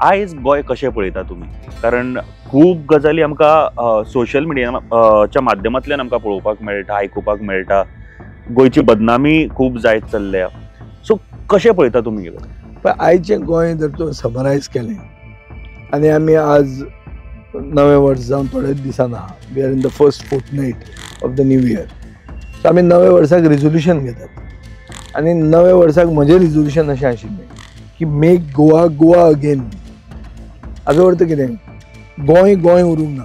आयज गोंय कशें पळयता तुमी? कारण खूब गजाली आमकां सोशल मिडियाच्या माध्यमांतल्यान आमकां पळोवपाक मेळटा, आयकुपाक मेळटा. गोंयची बदनामी खूब जायत चल्ल्या. सो कशें पळयता तुमी? पण आयचें गोंय जर तुवें समरायज केलें आनी आमी आज नवें वर्स जावन थोडेच दिसान आहा, we are in the first fortnight of the new year. So आमी नव्या वर्साक रिजोल्युशन घेतात आनी नव्या वर्साक म्हजें रिजोल्युशन अशें आशिल्लें की मेक गोवा गोवा अगेन. हाजो अर्थ कितें, गोंय गोंय उरूंक ना.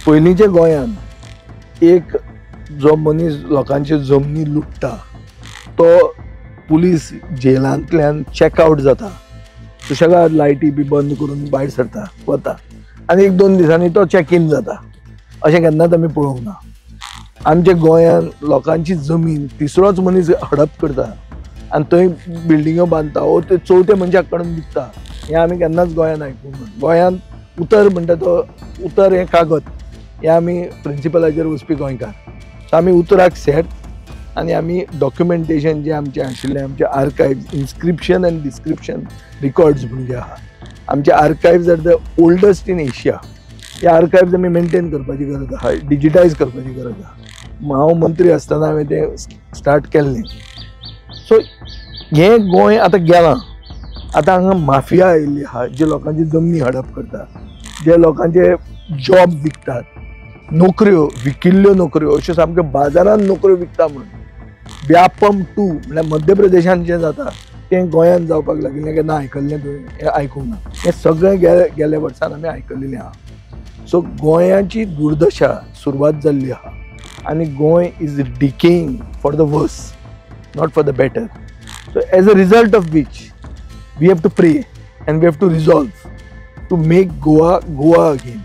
पयलींच्या गोंयांत एक जो मनीस लोकांच्यो जमनी लुट्टा तो पुलीस जेलांतल्यान चॅकआवट जाता, सुशेगाद लायटी बी बंद करून भायर सरता वता आनी एक दोन दिसांनी तो चॅक इन जाता. अशें केन्नाच आमी पळोवंक ना. आमच्या गोंयांत लोकांची जमीन तिसरोच मनीस हडप करता आनी थंय बिल्डिंग्यो बांदता वो ते चवथे मनशाक काडून विकता, हें आमी केन्नाच गोंयांत आयकूंक ना. गोंयांत उतर म्हणटा तो उतर हें कागद, हें आमी प्रिंसिपलाचेर वचपी गोंयकार. सो आमी उतराक सेट आनी आमी डॉक्युमेंटेशन जें आमचें आशिल्लें, आमचें archives, inscription and description records म्हणून जे आहा, आमचे archives are the oldest in Asia. हे आर्कायव्स आमी मेनटेन करपाची गरज आहा, डिजिटायज करपाची गरज आहा. हांव मंत्री आसतना हांवें तें स्टार्ट केल्लें. सो हें गोंय आतां गेलां. आतां हांगा माफिया आयिल्ली आहा जे लोकांची जमनी हडप करता, जे लोकांचे जॉब विकतात, नोकऱ्यो विकिल्ल्यो नोकऱ्यो अश्यो सामक्यो बाजारांत नोकऱ्यो विकता. म्हणून व्यापम 2 म्हणल्यार मध्य प्रदेशांत जें जाता तें गोंयांत जावपाक लागिल्लें. केन्ना आयकल्लें तुवें? हें आयकूंक ना. हें सगळें गेल्या वर्सान आमी आयकल्लें आहा. सो गोंयाची दुर्दशा सुरवात जाल्ली आहा आनी Goa is decaying for the worse, not for the better. So as a result of which we have to pray and we have to resolve to make Goa Goa again.